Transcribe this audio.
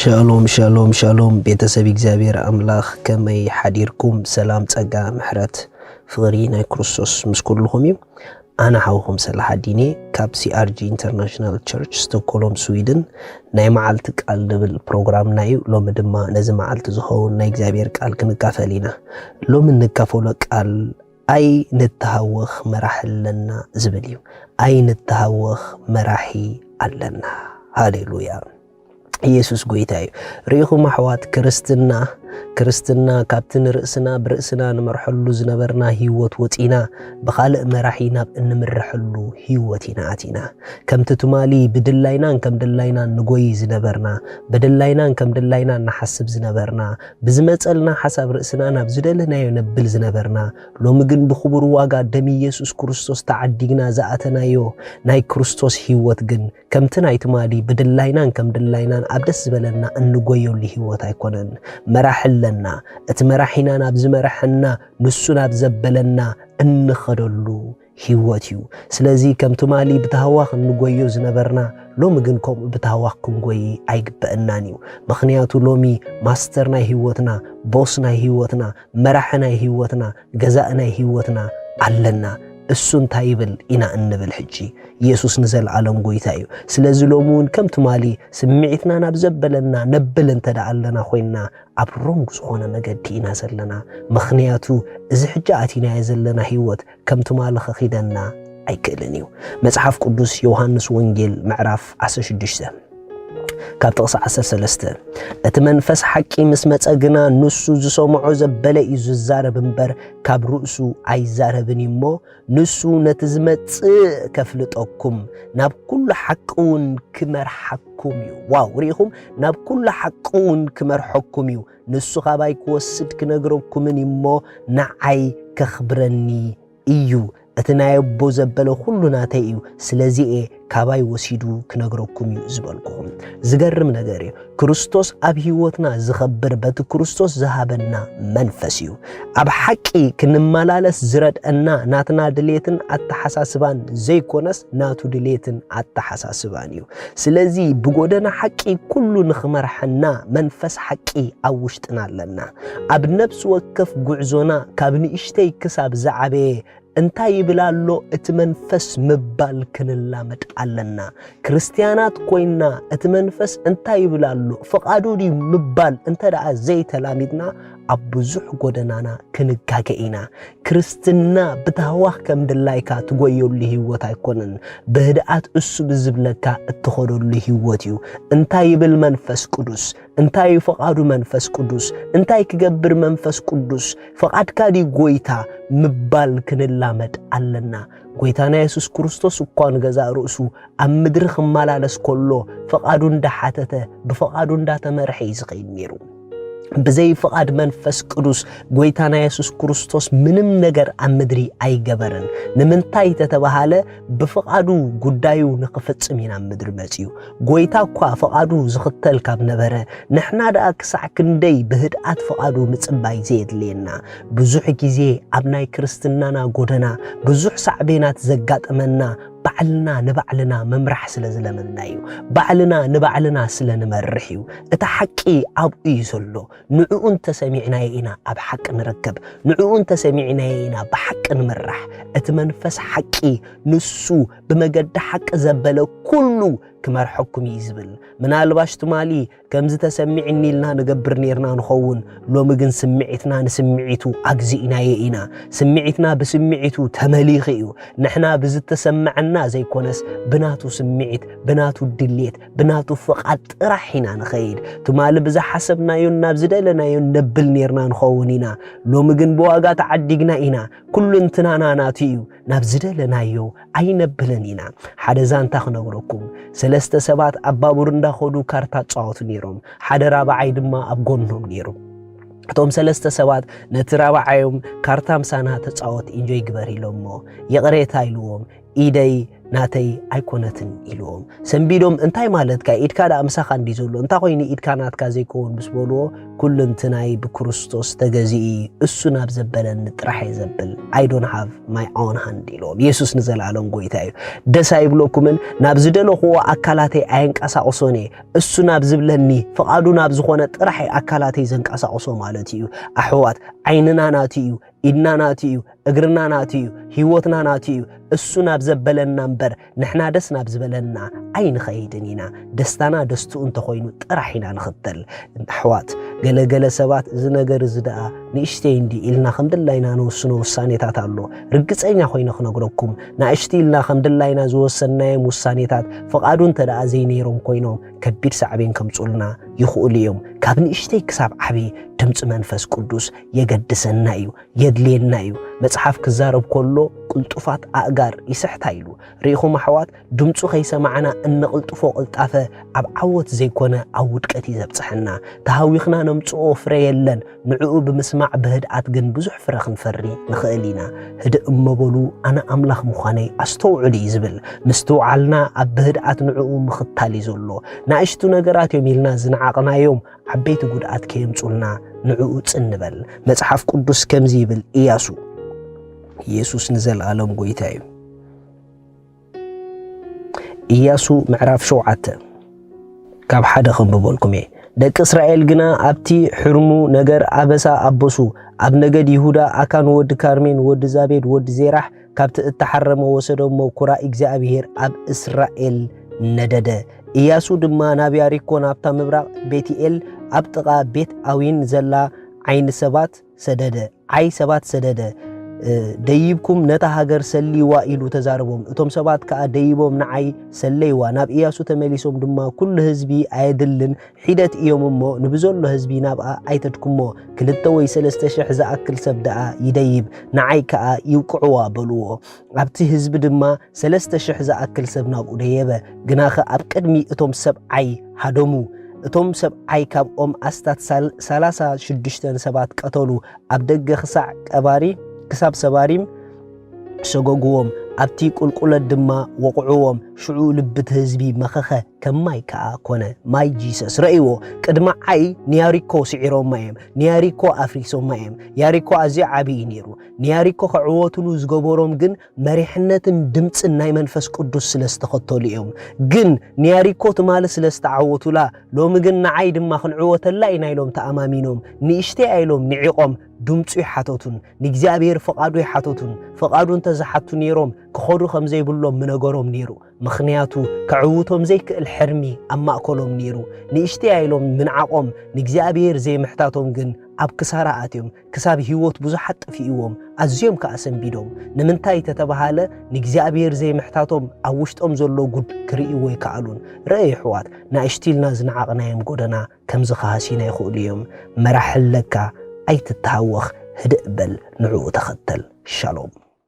ሻሎም ሻሎም ሻሎም፣ ቤተሰብ እግዚኣብሔር ኣምላኽ፣ ከመይ ሓዲርኩም? ሰላም፣ ጸጋ፣ ምሕረት፣ ፍቕሪ ናይ ክርስቶስ ምስ ኩልኹም እዩ። ኣነ ሓውኹም ሰላሕ ኣዲኔ ካብ C R G International Church ስቶኮሎም ስዊድን። ናይ መዓልቲ ቃል ዝብል ፕሮግራምና እዩ። ሎሚ ድማ ነዚ መዓልቲ ዝኸውን ናይ እግዚኣብሔር ቃል ክንካፈል ኢና። ሎሚ እንካፈሎ ቃል ኣይንተሃወኽ መራሒ ኣለና ዝብል እዩ። ኣይንተሃወኽ መራሒ ኣለና። ሃሌሉያ። ኢየሱስ ጎይታ እዩ። ርኢኹም ኣሕዋት፣ ክርስትና፣ ክርስትና ካብቲ ንርእስና ብርእስና ንመርሐሉ ዝነበርና ህይወት ወጺና ብኻልእ መራሒ ናብ እንምርሐሉ ህይወት ኢና ኣቲና። ከምቲ ትማሊ ብድላይናን ከም ድላይናን ንጎይ ዝነበርና፣ ብድላይናን ከም ድላይናን ንሓስብ ዝነበርና፣ ብዝመጸልና ሓሳብ ርእስና ናብ ዝደለናዮ ነብል ዝነበርና፣ ሎሚ ግን ብኽቡር ዋጋ ደም ኢየሱስ ክርስቶስ ተዓዲግና ዝኣተናዮ ናይ ክርስቶስ ህይወት ግን ከምቲ ናይ ትማሊ ብድላይናን ከም ድላይናን ኣብ ደስ ዝበለና እንጎየሉ ህይወት ኣይኮነን። መራሒ ኣለና። እቲ መራሒና ናብ ዝመርሐና፣ ንሱ ናብ ዘበለና እንኸደሉ ህይወት እዩ። ስለዚ ከም ትማሊ ብታህዋኽ እንጎዮ ዝነበርና፣ ሎሚ ግን ከምኡ ብታህዋኽ ክንጎይ ኣይግበአናን እዩ። ምኽንያቱ ሎሚ ማስተር ናይ ህይወትና፣ ቦስ ናይ ህይወትና፣ መራሒ ናይ ህይወትና፣ ገዛእ ናይ ህይወትና ኣለና። እሱ እንታይ ይብል ኢና እንብል ሕጂ? ኢየሱስ ንዘለኣለም ጎይታ እዩ። ስለዚ ሎሚ እውን ከም ትማሊ ስምዒትና ናብ ዘበለና ነብል እንተ ደኣ ኣለና ኮይንና፣ ኣብ ሮንግ ዝኾነ መገዲ ኢና ዘለና። ምኽንያቱ እዚ ሕጂ ኣቲናዮ ዘለና ህይወት ከም ትማሊ ከኺደና ኣይክእልን እዩ። መጽሓፍ ቅዱስ ዮሃንስ ወንጌል ምዕራፍ ዓሰርተ ሽዱሽተ ካብ ጥቕሲ ዓሰርተ ሰለስተ፣ "እቲ መንፈስ ሓቂ ምስ መጸ ግና ንሱ ዝሰምዖ ዘበለ እዩ ዝዛረብ እምበር ካብ ርእሱ ኣይዛረብን እዩ እሞ፣ ንሱ ነቲ ዝመጽእ ከፍልጠኩም፣ ናብ ኩሉ ሓቂ እውን ክመርሓኩም እዩ።" ዋው፣ ርኢኹም? "ናብ ኩሉ ሓቂ እውን ክመርሐኩም እዩ። ንሱ ካባይ ክወስድ ክነግረኩምን እዩ እሞ፣ ንዓይ ከኽብረኒ እዩ። እቲ ናይ ኣቦ ዘበለ ኩሉ ናተይ እዩ። ስለዚ እየ ካባይ ወሲዱ ክነግረኩም እዩ ዝበልኩኹም።" ዝገርም ነገር እዩ። ክርስቶስ ኣብ ህይወትና ዝኸብር በቲ ክርስቶስ ዝሃበና መንፈስ እዩ። ኣብ ሓቂ ክንመላለስ ዝረድአና ናትና ድሌትን ኣተሓሳስባን ዘይኮነስ ናቱ ድሌትን ኣተሓሳስባን እዩ። ስለዚ ብጎደና ሓቂ ኩሉ ንኽመርሐና መንፈስ ሓቂ ኣብ ውሽጥና ኣለና። ኣብ ነፍሲ ወከፍ ጉዕዞና ካብ ንእሽተይ ክሳብ ዝዓበየ እንታይ ይብል ኣሎ እቲ መንፈስ ምባል ክንላመድ ኣለና። ክርስትያናት ኮይንና እቲ መንፈስ እንታይ ይብል ኣሎ፣ ፍቓዱ ድዩ ምባል እንተ ደኣ ዘይተላሚድና፣ ኣብ ብዙሕ ጎደናና ክንጋገ ኢና። ክርስትና ብታህዋኽ ከም ድላይካ ትጎየሉ ህይወት ኣይኮነን። ብህድኣት እሱ ብዝብለካ እትኸደሉ ህይወት እዩ። እንታይ ይብል መንፈስ ቅዱስ? እንታይ እዩ ፍቓዱ መንፈስ ቅዱስ? እንታይ ክገብር መንፈስ ቅዱስ? ፍቓድካ ድዩ ጎይታ ምባል ክንላመድ ኣለና። ጎይታና የሱስ ክርስቶስ እኳ ንገዛእ ርእሱ ኣብ ምድሪ ክመላለስ ከሎ ፍቓዱ እንዳሓተተ ብፍቓዱ እንዳተመርሐ እዩ ዝኸይድ ነይሩ። ብዘይ ፍቓድ መንፈስ ቅዱስ ጎይታና የሱስ ክርስቶስ ምንም ነገር ኣብ ምድሪ ኣይገበረን። ንምንታይ ተተባሃለ? ብፍቓዱ ጉዳዩ ንኽፍጽም እዩ ናብ ምድሪ መጺኡ። ጎይታ እኳ ፍቓዱ ዝኽተል ካብ ነበረ፣ ንሕና ደኣ ክሳዕ ክንደይ ብህድኣት ፍቓዱ ምጽባይ ዘየድልየና? ብዙሕ ግዜ ኣብ ናይ ክርስትናና ጎደና ብዙሕ ሳዕቤናት ዘጋጥመና ባዕልና ንባዕልና ምምራሕ ስለ ዝለመድና እዩ። ባዕልና ንባዕልና ስለ ንመርሕ እዩ። እቲ ሓቂ ኣብኡ እዩ ዘሎ። ንዕኡ እንተሰሚዕናዮ ኢና ኣብ ሓቂ ንርከብ። ንዕኡ እንተሰሚዕናዮ ኢና ብሓቂ ንምራሕ። እቲ መንፈስ ሓቂ ንሱ ብመገዲ ሓቂ ዘበለ ኩሉ ክመርሐኩም እዩ ዝብል። ምናልባሽ ትማሊ ከምዚ ተሰሚዕኒ ኢልና ንገብር ኔርና ንኸውን፣ ሎሚ ግን ስምዒትና ንስምዒቱ ኣግዚእናዮ ኢና። ስምዒትና ብስምዒቱ ተመሊኹ እዩ። ንሕና ብዝተሰምዐና ዘይኮነስ ብናቱ ስምዒት፣ ብናቱ ድሌት፣ ብናቱ ፍቓድ ጥራሕ ኢና ንኸይድ። ትማሊ ብዝሓሰብናዮን ናብ ዝደለናዮን ነብል ኔርና ንኸውን ኢና። ሎሚ ግን ብዋጋ ተዓዲግና ኢና። ኩሉ እንትናና ናቱ እዩ። ናብ ዝደለናዮ ኣይነብልን ኢና። ሓደ ዛንታ ክነግረኩም። ሰለስተ ሰባት ኣብ ባቡር እንዳኸዱ ካርታ ጻወቱ ነይሮም። ሓደ ራብዓይ ድማ ኣብ ጎኖም ነይሩ። እቶም ሰለስተ ሰባት ነቲ ራብዓዮም ካርታ ምሳና ተጻወት፣ ኢንጆይ ግበር ኢሎሞ። ይቕሬታ ኢልዎም። ኢደይ ናተይ ኣይኮነትን ኢልዎም ሰንቢዶም። እንታይ ማለትካ? ኢድካ ደኣ ምሳኻ እንዲ ዘሎ፣ እንታይ ኮይኑ ኢድካ ናትካ ዘይከውን ምስ በልዎ፣ ኩልንትናይ ብክርስቶስ ተገዚኡ እዩ፣ እሱ ናብ ዘበለኒ ጥራሕ እየ ዘብል። I don't have my own hand ኢልዎም። የሱስ ንዘለኣለም ጎይታ እዩ። ደስ ኣይብለኩምን? ናብ ዝደለኽዎ ኣካላተይ ኣየንቀሳቕሶን እየ። እሱ ናብ ዝብለኒ፣ ፍቓዱ ናብ ዝኾነ ጥራሕ እየ ኣካላተይ ዘንቀሳቕሶ ማለት እዩ። ኣሕዋት፣ ዓይንና ናቱ እዩ፣ ኢድና ናቱ እዩ፣ እግርና ናቱ እዩ፣ ህይወትና ናቱ እዩ። እሱ ናብ ዘበለና እምበር ንሕና ደስ ናብ ዝበለና ኣይንኸይድን ኢና። ደስታና ደስትኡ እንተኾይኑ ጥራሕ ኢና ንኽተል። ኣሕዋት፣ ገለገለ ሰባት እዚ ነገር እዚ ደኣ ንእሽተይ እንዲ ኢልና ከም ድላይና ንወስኖ ውሳኔታት ኣሎ። ርግጸኛ ኮይነ ክነግረኩም፣ ንእሽቲ ኢልና ከም ድላይና ዝወሰንናዮም ውሳኔታት ፍቓዱ እንተ ደኣ ዘይነይሮም ኮይኖም ከቢድ ሳዕቤን ከምጹልና ይኽእሉ እዮም። ካብ ንእሽተይ ክሳብ ዓቢ ድምጺ መንፈስ ቅዱስ የገድሰና እዩ። የድልየና እዩ። መጽሓፍ ክዛረብ ከሎ ቅልጡፋት ኣእጋር ይስሕታ ኢሉ። ርኢኹም ኣሕዋት፣ ድምፁ ከይሰማዕና እንቕልጥፎ ቅልጣፈ ኣብ ዓወት ዘይኮነ ኣብ ውድቀት እዩ ዘብጽሐና። ተሃዊኽና ነምጽኦ ፍረ የለን። ንዕኡ ብምስማዕ ብህድኣት ግን ብዙሕ ፍረ ክንፈሪ ንኽእል ኢና። ህድእ እሞ በሉ ኣነ ኣምላኽ ምዃነይ ኣስተውዕሉ እዩ ዝብል። ምስትውዓልና ኣብ ብህድኣት ንዕኡ ምኽታል እዩ ዘሎ። ናእሽቱ ነገራት እዮም ኢልና ዝነዓቕናዮም ዓበይቲ ጉድኣት ከየምጹልና ንዕኡ ጽን ንበል። መጽሓፍ ቅዱስ ከምዚ ይብል፣ ኢያሱ፣ ኢየሱስ ንዘለኣለም ጎይታ እዩ። ኢያሱ ምዕራፍ ሸውዓተ ካብ ሓደ ከንብበልኩም እየ። ደቂ እስራኤል ግና ኣብቲ ሕርሙ ነገር ኣበሳ ኣበሱ፣ ኣብ ነገድ ይሁዳ ኣካን ወዲ ካርሜን ወዲ ዛቤድ ወዲ ዜራሕ ካብቲ እተሓረመ ወሰዶ እሞ ኩራ እግዚኣብሄር ኣብ እስራኤል ነደደ። ኢያሱ ድማ ናብ ያሪኮ ናብታ ምብራቕ ቤትኤል ኣብ ጥቓ ቤት ኣዊን ዘላ ዓይኒ ሰባት ሰደደ፣ ዓይ ሰባት ሰደደ። እ፣ ደይብኩም ነታ ሃገር ሰልይዋ ኢሉ ተዛረቦም። እቶም ሰባት ከኣ ደይቦም ንዓይ ሰለይዋ። ናብ ኢያሱ ተመሊሶም ድማ ኩሉ ህዝቢ ኣየድልን ሒደት እዮም እሞ ንብዘሎ ህዝቢ ናብኣ ኣይተድኩሞ። ክልተ ወይ ሰለስተ ሽሕ ዝኣክል ሰብ ደኣ ይደይብ፣ ንዓይ ከኣ ይውቅዕዋ በልዎ። ኣብቲ ህዝቢ ድማ ሰለስተ ሽሕ ዝኣክል ሰብ ናብኡ ደየበ። ግናኸ ኣብ ቅድሚ እቶም ሰብዓይ ሃደሙ። እቶም ሰብዓይ ካብኦም ኣስታት ሳል-፣ ሰላሳ ሽዱሽተ ሰባት ቀተሉ። ኣብ ደገ ክሳዕ ቀባሪ፣ ክሳብ ሰባሪም ሰጎግዎም። ኣብቲ ቁልቁለት ድማ ወቕዕዎም። ሽዑ ልቢ እቲ ህዝቢ መኸኸ፣ ከም ማይ ከኣ ኮነ። ማይ ጂሰስ ረእይዎ። ቅድሚ ዓይ ንያሪኮ ስዒሮማ እዮም። ንያሪኮ ኣፍሪሶማ እዮም። ያሪኮ ኣዝዩ ዓቢ እዩ ነይሩ። ንያሪኮ ከዕወቱሉ ዝገበሮም ግን መሪሕነትን ድምጽን ናይ መንፈስ ቅዱስ ስለ ዝተኸተሉ እዮም። ግን ንያሪኮ ትማሊ ስለ ዝተዓወቱላ፣ ሎሚ ግን ንዓይ ድማ ክንዕወተላ ኢና ኢሎም ተኣማሚኖም። ንእሽተይ ኣይሎም ንዒቖም ድምጹ ይሓተቱን ንእግዚኣብሔር ፍቓዱ ይሓተቱን። ፍቓዱ እንተ ዝሓቱ ነይሮም ክኸዱ ከም ዘይብሎም ምነገሮም ነይሩ። ምኽንያቱ ከዕውቶም ዘይክእል ሕርሚ ኣብ ማእከሎም ነይሩ። ንእሽተይ ኣይሎም ምንዓቖም ንእግዚኣብሔር ዘይምሕታቶም ግን ኣብ ክሳራ ኣትዮም። ክሳብ ህይወት ብዙሓት ጠፊእዎም፣ ኣዝዮም ከኣ ሰንቢዶም። ንምንታይ ተተባሃለ፣ ንእግዚኣብሔር ዘይምሕታቶም ኣብ ውሽጦም ዘሎ ጉድ ክርእይዎ ኣይከኣሉን። ርኣዩ ኣሕዋት፣ ንእሽቲ ኢልና ዝነዓቕናዮም ጎደና ከም ዝኸሃሲና ይኽእሉ እዮም። መራሕ ኣለካ፣ ኣይትተሃወኽ፣ ህድእ በል፣ ንዕኡ ተኸተል። ሻሎም።